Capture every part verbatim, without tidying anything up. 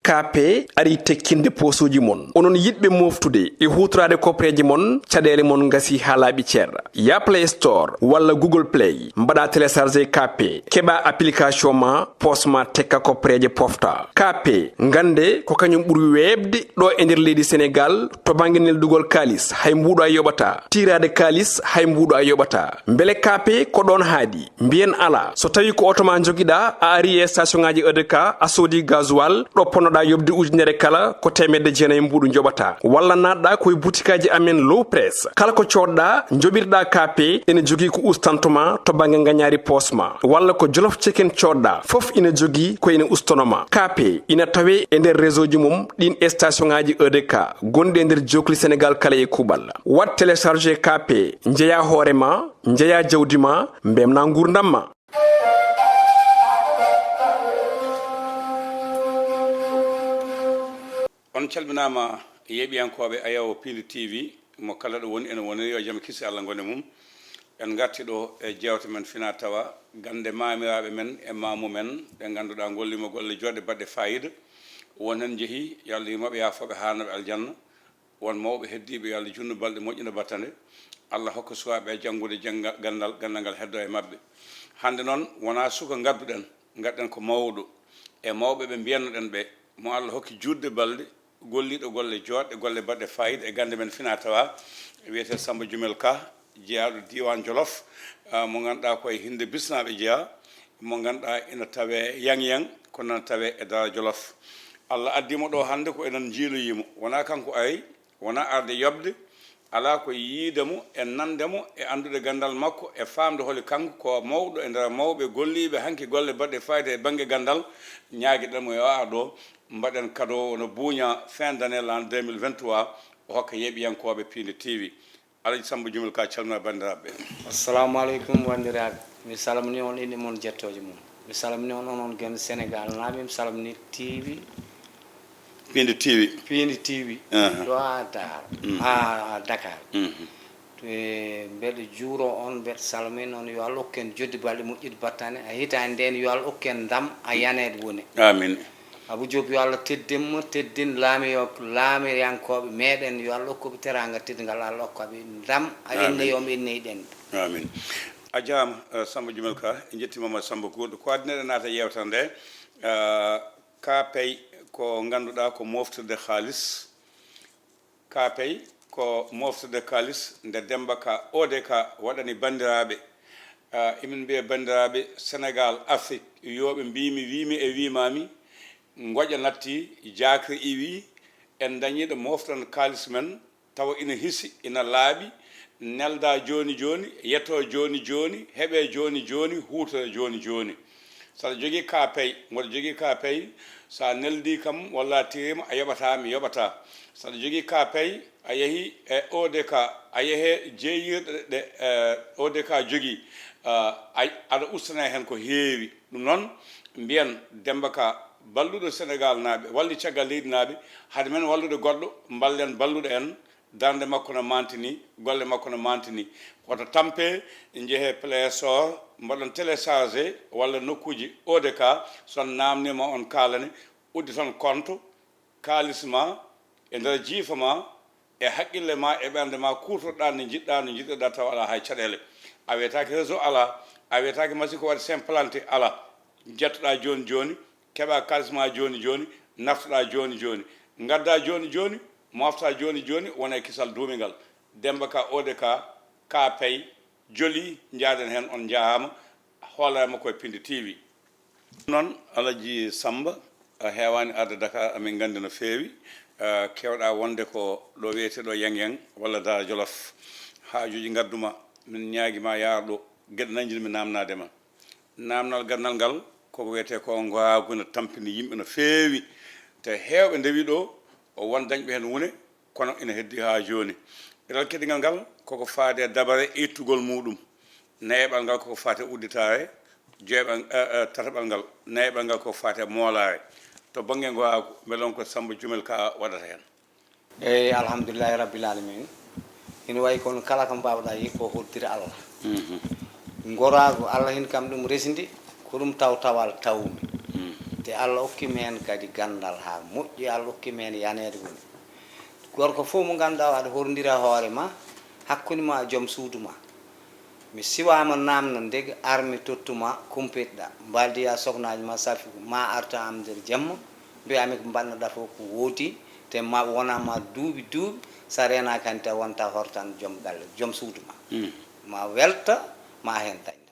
K P ari tekkinde poosuuji mon. Onon yiɗɓe mooftude e huutoraade kopreeje mon, caɗeele mon ngasi haa laaɓi cer. Ya Play Store walla Google Play, mbaɗa télécharger K P, keɓa application ma, poos ma tekka kopreeje pofta. K P, ngannde ko kañum ɓuri weeɓde ɗo e nder leydi Senegaal to bannge neldugol kaalis, hay mbuuɗo a yoɓata. Tiiraade kaalis, hay mbuuɗo a yoɓata. Mbele K P ko ɗoon haaɗi? Mbiyen alaa. So tawii ko oto ma njogiɗaa, a ari e station ŋaaji E D K, a soodi gasoil, ɗo ponnoɗaa yoɓde ujunere kala, ko teemedde jeenayi mbuuɗu njoɓataa. Walla naatɗaa ko e butikaaji amen Low Press. Kala ko coodɗaa, njoɓirɗaa K P, ene jogii ko ustanto ma to bannge ngañaari poos ma. Walla ko Jolof Chicken coodɗaa, fof ina jogii ko ina ustono ma. K P ina tawee e nder réseau ji mum ɗiin e station ŋaaji E D K gonɗi e nder jookli Senegaal kala e kuuɓal. Waɗ télécharger K P, njeyaa hoore ma, njeyaa jawdi ma, mbemnaa nguurndam ma. On calminaama, yeeɓiyankooɓe Ayaw Piindi T V, mo kala ɗo woni, ene woniri yo jam kisi Allah ngone mum. En ngarti ɗo e jeewte men fina tawa gannde maamiraaɓe men e maamu men, ɓe ngannduɗaa ngolliima golle jooɗɗe baɗɗe faayiida. Won heen njehii, yo Allah yurmo ɓe, yaafo ɓe, haarno ɓe aljanna. Won mawɓe heddiiɓe, yo Allah juutnu balɗe, moƴƴina battane. Allah hokka sukaaɓe ɓe janngude jannga-, ganndal, ganndal ngal heddoo e maɓɓe. Hannde noon, wonaa suka ngadduɗen, ngadduɗen ko mawɗo. E mawɓe ɓe mbiyannoɗen ɓe, mo Allah hokki juutde balɗe, golliiɗo golle jooɗɗe, golle baɗɗe faayiida e gannde men fina tawa, wiyetee Sammba Jumel Ka, jeyaaɗo diiwaan Jolof, ah, mo ngannduɗaa ko e hinnde bisnaaɓe jeyaa, mo ngannduɗaa ina tawee Yang Yang, kono ina tawee e Daara Jolof. Allah addii mo ɗo hannde ko enen njiiloyii mo. Wonaa kanko ari, wonaa arde yoɓde, alaa ko yiide mo e nande mo e anndude ganndal makko e faamde holi kanko ko mawɗo e nder mawɓe golliiɓe hanki golle baɗɗe faayiida e bannge ganndal. Ñaagiɗen mo yo ar ɗo, mbaɗen cadeau wano buuña fin d'année l'an deux mille vingt-trois, o hokka yeeɓiyankooɓe Piindi T V. Alaji Sammba Jumel Ka, calmina banndiraaɓe ɓe. Assalamu aleykum, banndiraaɓe. Mi salmini on, inde mon, jettooje mon. Mi salmini on, onon gen Senegaal naaɓe, mi salmini T V. Piindi T V. Piindi T V. Aha. Ɗo a Dakar. Mhm. A, a Dakar. Mhm. E, mbeɗa juuro on, mbeɗa salmina on, yo Allah okku en joddi balɗe moƴƴude battane. A hitaande nden, yo Allah okku en ndam, a yaneede woni. Amin. Abou Diop, yo Allah teddin mo, teddin laamiyo-, laamiyankooɓe meɗen, yo Allah okku ɓe teraanga teddungal, Allah okku ɓe ndam, a Amin. Inneyo mo, inneyi ɗen. Amin. A jaama, eh, Sammba Jumel Ka, en njettiima ma Sammba Guurɗo. Ko addi en eɗen naata yeewtere nde, eh, Ka Pay ko ngannduɗaa ko mooftirde kaalis. Ka Pay ko mooftirde kaalis nde Demmba Ka O D K waɗani banndiraaɓe. Ah, emin mbiya banndiraaɓe Senegaal, Afrik, yo ɓe mbiimi, wiimi e wiimaami, ngoƴa natti, jaakre iwi, en ndañii ɗo mooftan kaalis men, tawa ina hisi, ina laaɓi, nelda jooni jooni, yeto jooni jooni, heɓe jooni jooni, huutora jooni jooni. Saɗa jogii Ka Pay, mboɗo jogii Ka Pay, so a neldii kam walla a tiriima, a yoɓataa, mi yoɓataa. Saɗa jogii Ka Pay, a yehii e O D K, a yehee jeeyirɗe ɗe, eh, O D K jogii, ah, ay, aɗa ustanee heen ko heewi. Ɗum noon, mbiyen Demmba Ka, balluɗo Senegaalnaaɓe, walli caggal leydi naaɓe, hade men wallude goɗɗo, mballen balluɗo en. Darnde makko no mantini, golle makko no mantini. Woto tampe, njehee Play Store, mbaɗon téléchargé walla nokkuuji O D K, so on naamniima on kaalane, udditon compte, kaalis ma, e nder jiifa ma, e haqqille ma, e ɓernde ma, kuutorɗaa nde njiɗɗaa, nde njiɗirɗaa tawa alaa hay caɗeele. A wiyetaake réseau alaa, a wiyetaake machine ko waɗi s'implanté alaa. Njettoɗaa jooni jooni, keɓaa kaalis ma jooni jooni, naftoɗaa jooni jooni. Ngaddaa jooni jooni, moftaa jooni jooni, wona e kisal duumingal. Demmba Ka O D K, Ka Pay, joli, njaaden heen, on njaaraama, hoolaare makko e Piindi T V. Noon, Alaji Sammba, a heewaani arde Dakar, amin nganndi no feewi, eh, keewɗaa wonde ko ɗo wiyetee ɗo Yang Yang walla Daara Jolof. Haajuuji ngaddu ma, min ñaagi ma yaar ɗo, geɗe nanjin mi naamnaade ma. Naamnal gandal ngal, koko wiyetee ko ngoraagu, ina tampini yimɓe no feewi. Te heewɓe ndewi ɗo, o won dañɓe heen wune, kono ina heddi haa jooni. Ɗeɗal keddingal ngal, koko faade e dabare ittugol muuɗum. Nayeɓal ngal koko faate udditaare, joyɓal, eh, eh, tataɓal ngal, nayeɓal ngal koko faate moolaare. To bannge ngoraagu, mbele on ko Sammba Jumel Ka waɗata heen? Eey, alhamdulillahi rabbil alamin. Ina wayi kono kala ko mbaawɗaa yi ko hoddira Allah. Mhm. Ngoraagu, Allah hin kam ɗum resndi, ko ɗum taw tawal tawmi. Mhm. Te Allah okkimi heen kadi ganndal haa moƴƴi, Allah okkimi heen yaneede woni. Gorko fof mo ngannduɗaa aɗa horondira hoore ma, hakkunde ma e joom suudu ma. Mi siwaama naamno ndeg ar mi tottuma kumpiɗɗa. Mbaldiya soknaaji ma safi ma arta am nder jamma, mbiya mi ko mbaɗnoɗaa fof ko woodi, te ma wona ma duuɓi duuɓi, sa reenaaki hannde wonta hortan joom galle, joom suudu ma. Hmm. Ma welta, ma heen dañda.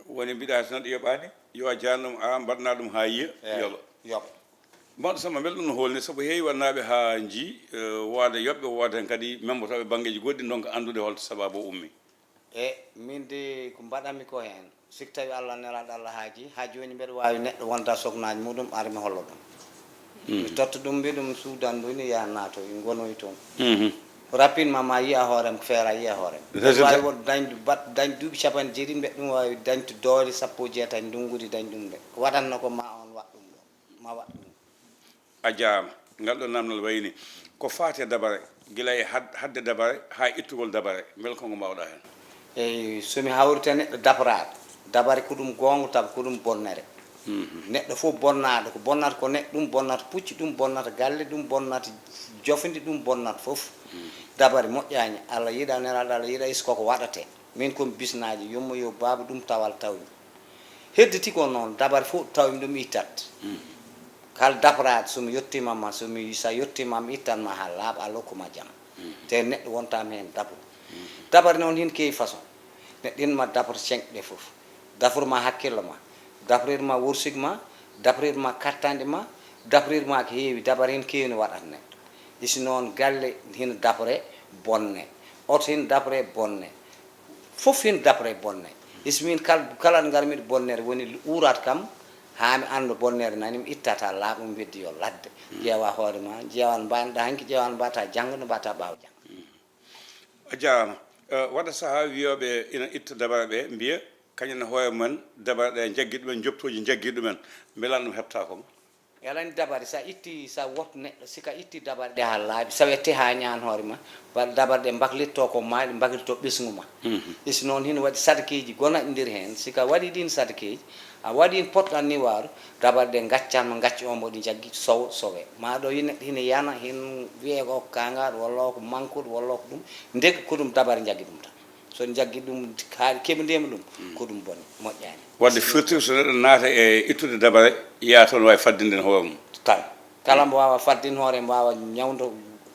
Woni mbiɗa tan yoɓaani, yo a jaan ɗum a mbaɗna ɗum haa yiya, eeyi, yoɓa. Yoɓa. Mawɗo Samba, mbele ɗum no hoolni, sabu heewi waɗnaaɓe haa nji, eh, wooda yoɓɓe, wooda heen kadi memmbotooɓe banngeeji goɗɗi, ndonka anndude holto sabaabu o ummi. E min de ko mbaɗanmi ko heen, si ko tawi Allah nelaaɗo Allah haaji, haa jooni mbeɗa waawi neɗɗo wonda soknaaji muɗum, ara mi holla ɗum. Mm. Mi totta ɗum, mbiya ɗum suudan ɗo ni yaha naato, en ngonoy toon. Mhm. Rapidement ma yiya hoorem, ko feera yiya hoorem. Résultat. Waawi won dañ, bat-, dañ duuɓi capanɗe jeeɗiɗi, mbeɗa ɗum waawi dañde doole sappo e jeetati ndunnguɗi dañ ɗum de. Waɗatno ko ma on waɗ ɗum ɗo, ma waɗ ɗum. A jaaraama. Ngal ɗoo naamnal wayni ko faati e dabare, gila e had-, haɗde dabare haa ittugol dabare. Mbele ko ngo mbaawɗaa heen? Eyi, so mi hawrita neɗɗo dabraaɗo, dabare ko ɗum goonga, tawa ko ɗum bonnere. Mhm. Neɗɗo fof bonnaaɗo, ko bonnata ko neɗɗo, ɗum bonnata pucci, ɗum bonnata galle, ɗum bonnata jofndi, ɗum bonnata fof. Mhm. Dabare moƴƴaani, Allah yiɗa, nelaaɗo Allah yiɗa, isko ko waɗatee. Min ko mi bisnaajo, yumma yo baaba ɗum tawal tawmi. Hedditi ko noon, dabare fof tawmi ɗum ittat. Mhm. Kala dabraaɗo, so mi yettiima ma, so mi, so a yettiima ma, mi ittan ma haa laaɓa, Allah hokku ma jam. Mhm. Te neɗɗo wontaama heen dabru. Mhm. Dabare noon hin keewi façon. Neɗɗo hin ma dabre ceŋɗe ɗe fof. Dafru ma hakkillo ma. Dafrir ma worsik ma. Dafrir ma kattanɗe ma. Dafrir ma ko heewi. Dabare hin keewi no waɗata neɗɗo. Isi noon galle hin dabre bonne. Oto hin dabre bonne. Fof hin dabre bonne. Isi min kal-, kala ɗo ngarmi ɗo bonnere woni uuraat kam, haa mi annda bonnere nani, mi ittata laaɓa, mi weddi yo ladde. Mm. Ƴeewa hoore ma, ƴeewa no mbaɗnoɗaa hanki, ƴeewa no mbaɗata janngo, no mbaɗata ɓaawo janngo. Mm. A jaaraama. Eh, waɗa sahaa wiyooɓe ina itta dabare ɓe, mbiya, kañum e hoore mum en, dabare ɗe njaggi ɗumen, njoɓtooji njaggi ɗumen. Mbela ɗum heɓtaako mo? Elani dabare, so a itti, so a wot neɗɗo, si ka itti dabare ɗe haa laaɓi, so wette haa ñaan hoore ma, wa-, dabare ɗe mbaklitto ko maaɗi, mbaklitto ɓesngu ma. Mhm. E si noon hino waɗi sadakeeji gonaɗi nder heen, si ka waɗi ɗiin sadakeeji, a waɗi heen potɗan ni waaru, dabare ɗe ngaccan ma, ngacci on mboɗi njaggi, sowo, sowe. Ma ɗo yi neɗɗo hino yana, hino wiyee ko kaangaaɗo, walla ko mankuɗo, walla ko ɗum, ndeke ko ɗum dabare njaggi ɗum tan. So njaggi ɗum, haa keɓndiima ɗum, mm, ko ɗum boni, moƴƴaani. Wadde firti so neɗɗo naata e ittude dabare, yaha toon waawi faddinde hoore mum. Tan. Kala mbo waawa faddin hoore, mbo waawa ñawndo,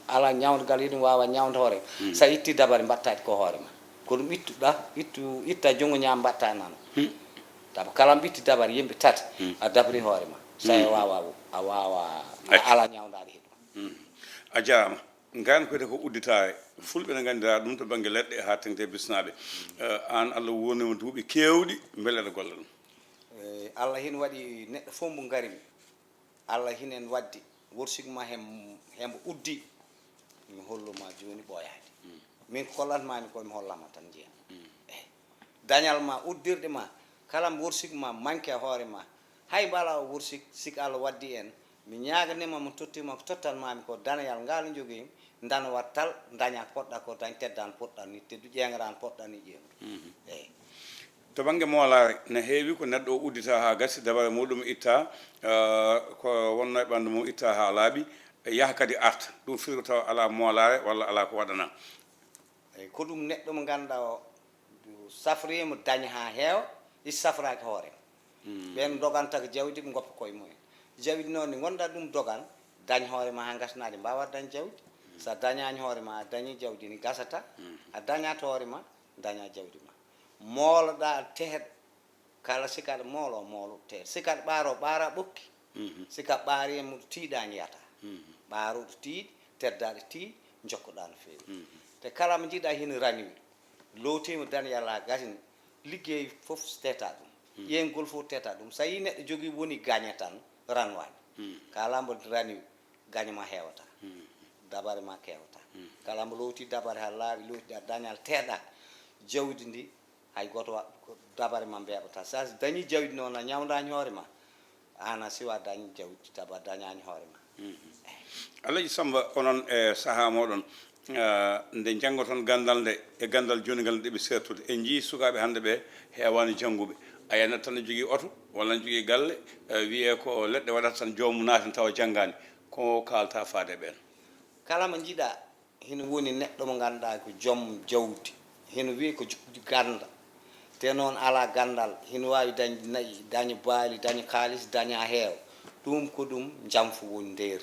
alaa ñawndogal yiɗum waawa ñawnde hoore. Mm. So a itti dabare, mbaɗtaaki ko hoore ma. Ko ɗum ittuɗa, ittu, itta junngo ñaam mbaɗta nano. Mm. Taw kala mbo itti dabare, yimɓe tati, mm, a dabri hoore ma. So a, mm, waawa, a waawa, a, acca, alaa ñawndaade he ɗum. Mm. A jaaraama. Ngaan ko wiyetee ko udditaare. Fulɓe ne nganndira ɗum to bannge leɗɗe haa teŋti e bisnaaɓe. Eh, aan Allah wuurnii ma duuɓi keewɗi, mbele aɗa golla ɗum? Eh, Allah hino waɗi neɗɗo fof mbo ngarimi. Allah hino en waddi. Worsik ma hem-, hembo uddi. Mi hollo ma jooni ɓooyaani. Mm. Min ko kollatmaami ko mi hollama tan njiya. Mm. Eh. Dañal ma, uddirɗe ma, kala worsik ma manque e hoore ma. Hay mbo alaa o worsik, sik Allah waddi en, mi ñaaganiima mo tottiima ko tottanmaami ko danayal ngal njogii, ndana wattal, daña ko poɗɗa ko dañ, teddan poɗɗan ni teddu, ƴeeŋaran poɗɗan ni ƴeeŋu. Mhm. Eyi. To bannge moolaare, ne heewi ko neɗɗo o uddita haa gasi, dabare muɗum itta, eh, ko wonno e ɓanndu mum itta haa laaɓi, yaha kadi arta. Ɗum firi ko tawa alaa moolaare walla alaa ko waɗana. Eyi, ko ɗum neɗɗo mo ngannduɗaa o, safriima daña haa heewa, i safraaki hoore. Mm. Ɓeen ndoganta ko jawdi, ɓe ngoppa koye mumen. Jawdi noon ndi ngonɗaa ɗum dogan, dañ hoore ma haa ngasnaade, mbaawaa dañ jawdi. Mm. So a dañaani hoore ma, a dañii jawdi ndi gasata, mm, a dañaat hoore ma, dañaa jawdi ma. Mooloɗaa tehe Kala sikaɗo moolo, moolo teer. Sikaɗo ɓaaro, ɓaara ɓokki. Mhm. Sika ɓaari mo tiiɗaani yata. Mhm. Ɓaaro ɗo tiiɗi, teddaɗo tiiɗi, jokkoɗaa no feewi. Mhm. Te kala mo njiɗa hino raniwi. Lowtiima dan yalla gasini. Liggey fof teta ɗum. Mhm. Ƴeeŋgol fof teta ɗum. So a yii neɗɗo jogii woni gañe tan ranwaani. Mhm. Kala mbo raniwi, gañe ma heewata. Mhm. Dabare ma keewata. Mhm. Kala mbo lowti dabare haa laaɓi, lowti da-, dañal teeɗa. Jawdi ndi, hay gooto wa-, ko dabare ma mbeeɓata. So a dañii jawdi noon, a ñawndaani hoore ma, aan a siwa dañi jawdi, taba dañaani hoore ma. Mhm. Alhaji Samba, onon e sahaa mooɗon, ah, nde njanngoton ganndal nde e ganndal jooni ngal nde ɓe seertude, en njiyii sukaaɓe hannde ɓe heewaani jannguɓe. A yiyan neɗɗo tan ne jogii oto, Walla ne jogii galle, eh, wiyee ko leɗɗe waɗata tan joomum naata tawa janngaani. Ko kaalta faade e ɓeen? Kala mo njiɗa, hino woni neɗɗo mo ngannduɗaa ko joom jawdi, hino wiyee ko jogii ganndal, te noon alaa ganndal, hino waawi dañde na'i, daña baali, daña kaalis, daña heewa. Ɗum ko ɗum njamfu woni nder.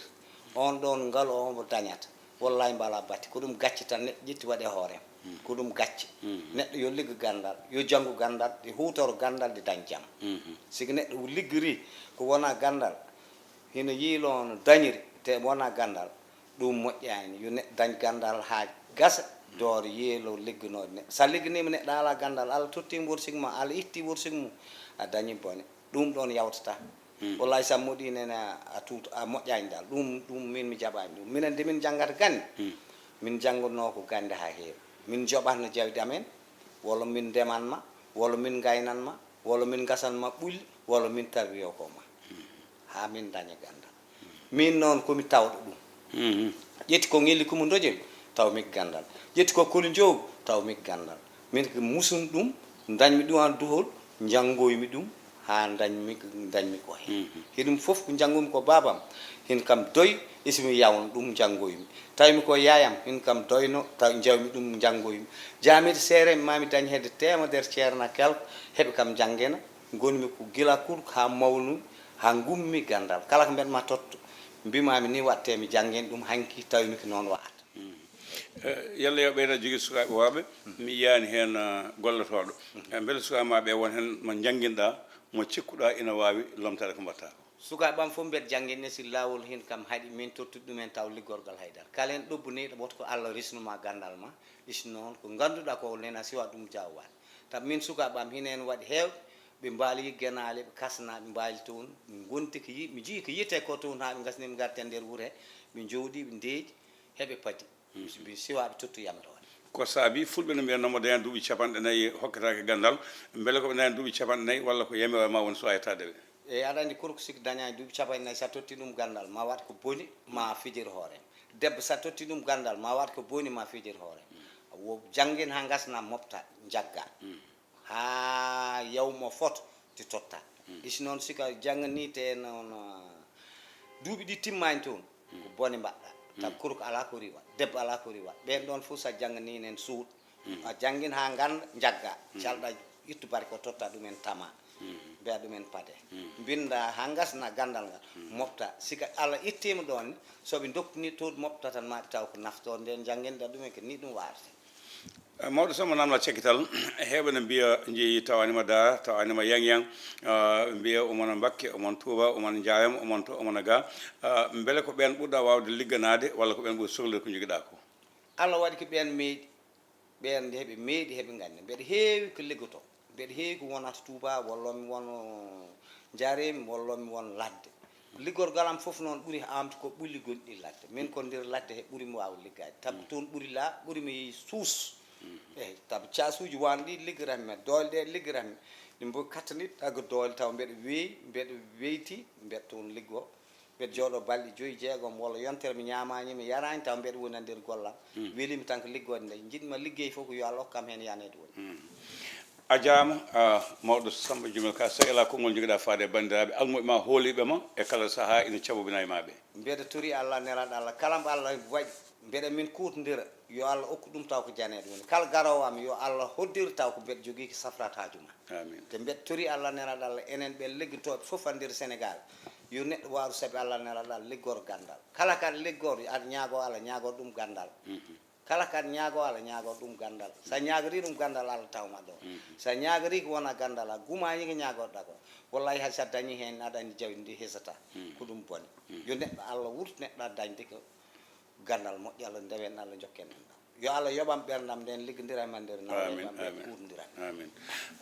On ɗoon ngalu o omo dañata. Wallahi mbo alaa batte. Ko ɗum gacce tan neɗɗo ƴetti waɗi e hoore mum. Ko ɗum gacce. Neɗɗo yo liggo ganndal, yo janngu ganndal, ɗe huutoro ganndal, ɗe dañ jam. Sigi neɗɗo liggorii ko wonaa ganndal, hino yiiloo no dañiri, te wonaa ganndal, ɗum moƴƴaani. Yo neɗɗo dañ ganndal haa gasa, dooro yeelo ligganooɗo neɗɗo. So a ligginiima neɗɗo alaa ganndal, Allah tottiima worsigu ma, Allah itti worsigu mum, a dañii bone. Ɗum ɗoon yawtataa. Wallahi so a moɗii nene a tuuta, a moƴƴaani dal. Ɗum, ɗum min mi jaɓaani ɗum. Minen de min janngata gannde. Min janngunoo ko gannde haa heewi. Min njoɓatno jawdi amen, walla min ndeman ma, walla min ngaynan ma, walla min ngasan ma ɓulli, walla min tarbiyo ko ma. Haa min daña ganndal. Min noon ko mi tawɗo ɗum. Ƴetti ko ngelli ko mo ndojen, taw mi ganndal. Ƴetti ko koli njow, taw mi ganndal. Min ko musun ɗum, dañmi ɗum an duhol, njanngoymi ɗum, haa dañmi, dañmi ko heen. Hiɗum fof ko njanngumi ko baabam, hin kam doy, isimi yawno ɗum njanngoymi. Tawmi ko yaayam, hin kam doyno, taw njawmi ɗum njanngoymi. Jaamiiɗe seere, mami dañ hedde teemedere ceerna kelko, heɓe kam njanngena. Ngonmi ko gila kurko haa mawnu, haa ngummi ganndal. Kala ko mbeɗa ma totto, mbimami ni waɗte mi janngen ɗum hanki, tawmi ko noon wa'ata. Eh, yalla yo ɓeyda jogii sukaaɓe waawɓe, mi yiyaani heen, ah, gollotooɗo. Eh, mbele sukaaɓe ma ɓe won heen mo njannginɗa, mo cikkuɗa ina waawi lomtaade ko mbaɗta ko? Sukaaɓe am fof mbeɗa janngin ne, si laawol heen kam haɗi, min tottude ɗumen taw liggorgal haydara. Kala heen ɗobbuniiɗo, woto ko Allah resnuma ganndal ma, is noon ko ngannduɗa ko nena siwa ɗum jaawaani. Taw min sukaaɓe am hino heen waɗi heewɓe, ɓe mbaali genaale, ɓe kasna, ɓe mbaali toon, ɓe ngonti ko yi-, mi jii ko yiyetee ko toon haa ɓe ngasni ɓe ngarti e nder wuro he, ɓe njooɗii, ɓe ndeeƴi, heɓe padi. Min siwaaɓe tottu yamiraade. Ko saabii fulɓe no mbiya, no mo daña duuɓi capanɗe nayi hokketaake ganndal, mbele ko ɓe daña duuɓi capanɗe nayi walla ko yamiroore ma woni so a yettaade ɓe? Eyi, aɗa anndi kuru ko sikki dañaani duuɓi capanɗe nayi, so a tottii ɗum ganndal, ma waɗ ko boni, ma fijir hoore. Debbo, so a tottii ɗum ganndal, ma waɗ ko boni, ma fijir hoore. Wo janngin haa ngasna, mofta, njagga. Haa yaw mo foto, ti totta. Isi noon, sika jannganii te noon, ah, duuɓi ɗi timmaani toon, ko bone mbaɗɗa. Taw kurko alaa ko riiwa, debbo alaa ko riiwa. Ɓeen ɗoon fof, so a jannganii nen suuɗ, a janngin haa ngannda, njagga, calɗa, ittu bari ko totta ɗumen tama. Mbiya ɗumen pade. Mbinnda haa ngasna ganndal ngal, mofta. Sika Allah ittiima ɗoon, so ɓe ndokkini toon mofta tan, ma ɓe taw ko naftoore nden jannginɗa ɗumen, ko ni ɗum waawata. Eh, mawɗo Samba, namdal cekkital, heewɓe ne mbiya, njeyi tawaanima Daara, tawaanima Yang Yang, ah, ɓe mbiya omona Mbakke, omon Tuuba, omon Njaayam, omon to, omona ga. Ah, mbele ko ɓeen ɓurɗa waawde ligganaade, walla ko ɓeen ɓuri sohlude ko njogiɗa ko? Allah waɗi ko ɓeen meeɗi, ɓeen nde heɓe meeɗi, heɓe nganndi. Mbeɗa heewi ko liggotoo. Mbeɗa heewi ko wonata Tuuba, walla mi won Njaareem, walla mi won ladde. Liggorgal am fof noon ɓuri haamde ko ɓulli gonɗi ladde. Min ko nder ladde he ɓuri mi waaw liggaade. Tabi toon ɓuri laaɓ, ɓuri mi suus. Eyi, tabi caasuuji waanɗi liggiranmi, doole ɗe liggiranmi. Ɗi mbo kattani ɗaga doole taw mbeɗa weeyi, mbeɗa weyti, mbeɗa toon liggoo. Mbeɗa jooɗoo balɗe joyi, jeegom walla yontere mi ñaamaani, mi yaraani, taw mbeɗa woni e nder gollal. Welii mi tan ko liggoode nde. Njiɗmi liggey fof ko yo Allah hokku kam heen yaneede woni. A jaama, ah, mawɗo Samba Jumel Ka, so alaa konngol njogiɗa faade e banndiraaɓe almuɓe ma, hooliiɓe ma, e kala sahaa ina cabobina e maɓɓe. Mbeɗa torii Allah, nelaaɗo Allah, kala mbo Allah waɗi, mbeɗa min kuutondira, yo Allah okku ɗum taw ko janeede woni. Kala garoowo am, yo Allah hoddir taw ko mbeɗa jogii ko safrata haaju ma. Amin. Te mbeɗa torii Allah, nelaaɗo Allah, enen ɓe liggotooɓe fof e nder Senegaal, yo neɗɗo waaru sabi Allah, nelaaɗo Allah, liggoro ganndal. Kala kaɗa liggoro, aɗa ñaagoo Allah, ñaagoro ɗum ganndal. Kala kaɗa ñaagoo Allah, ñaagoro ɗum ganndal. So a ñaagarii ɗum ganndal, Allah tawma ɗoon. So a ñaagarii ko wonaa ganndal, a gumaani ko ñaagorɗa ko. Wallahi hay so a dañii heen, aɗa anndi jawdi ndi hisataa. Ko ɗum boni. Yo neɗɗo Allah wurtu neɗɗo a dañde ko ganndal moƴƴo, Allah ndewen, Allah njokken enɗam. Yo Allah yoɓam ɓerndam nden, liggondiran ma nder nawle, amin, yoɓam ɓe amin. Kuutondiran. Amin.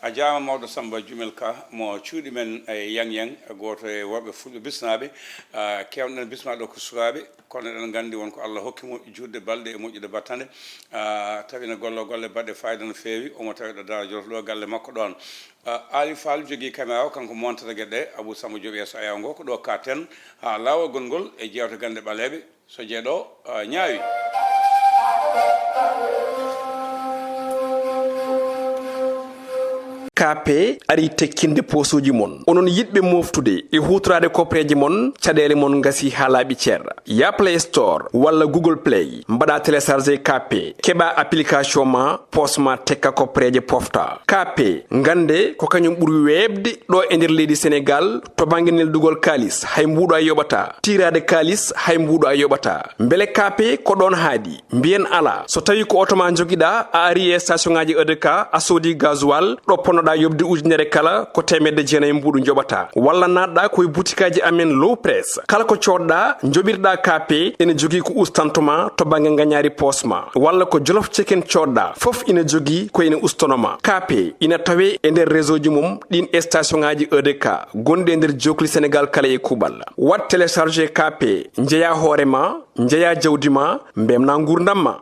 A jaama mawɗo Samba Jumel Ka, mo cuuɗi men e Yang Yang, gooto e worɓe fulɓe bisnaaɓe. Ah, keewɗen bismaa ɗo ko sukaaɓe, kono eɗen nganndi won ko Allah hokki mo juutde balɗe e moƴƴude battane. Ah, tawi ene golloo golle baɗɗe fayida no feewi, omo tawi ɗo Daara Jolof ɗo galle makko ɗoon. Ah, Aali Faal jogii caméra o, kanko montata geɗe ɗe, Abou Samba Diop yeeso ayaw ngo, ko ɗo kaaten haa laawol gongol e jeewte gannde ɓaleeɓe. So jeeɗo, ah, ñaawi. Kaape ari tekkinde poosuuji mon. Onon yiɗɓe mooftude e huutoraade koppareeje mon, caɗeele mon ngasi haa laaɓi cer. Ya Play Store walla Google Play, mbaɗa télécharger Kaape, keɓa application ma, poos ma tekka koppareeje pofta. Kaape, ngannde ko kañum ɓuri weeɓde ɗo e nder leydi Senegaal to bannge neldugol kaalis, hay mbuuɗo a yoɓata. Tiiraade kaalis, hay mbuuɗo a yoɓata. Mbele Kaape ko ɗoon haaɗi? Mbiyen alaa. So tawii ko oto ma njogiɗaa, a ari e station ŋaaji E D K, a soodi gasoil, ɗo ponnoɗaa yoɓde ujunere kala, ko teemedde jeenayi mbuuɗu njoɓataa. Walla naatɗaa ko e butikaaji amen Low Press. Kala ko coodɗaa, njoɓirɗaa Kaape, ene jogii ko ustantoma to bannge ngañaari poos ma. Walla ko Jolof Chicken coodɗaa, fof ina jogii ko ene ustonoma. Kaape ina tawee e nder réseau ji mum ɗin station ŋaaji E D K gonɗi e nder jookli Senegaal kala e kuuɓal. Waɗ télécharger Kaape, njeyaa hoore ma, njeyaa jawdi ma, mbemnaa nguurndam ma.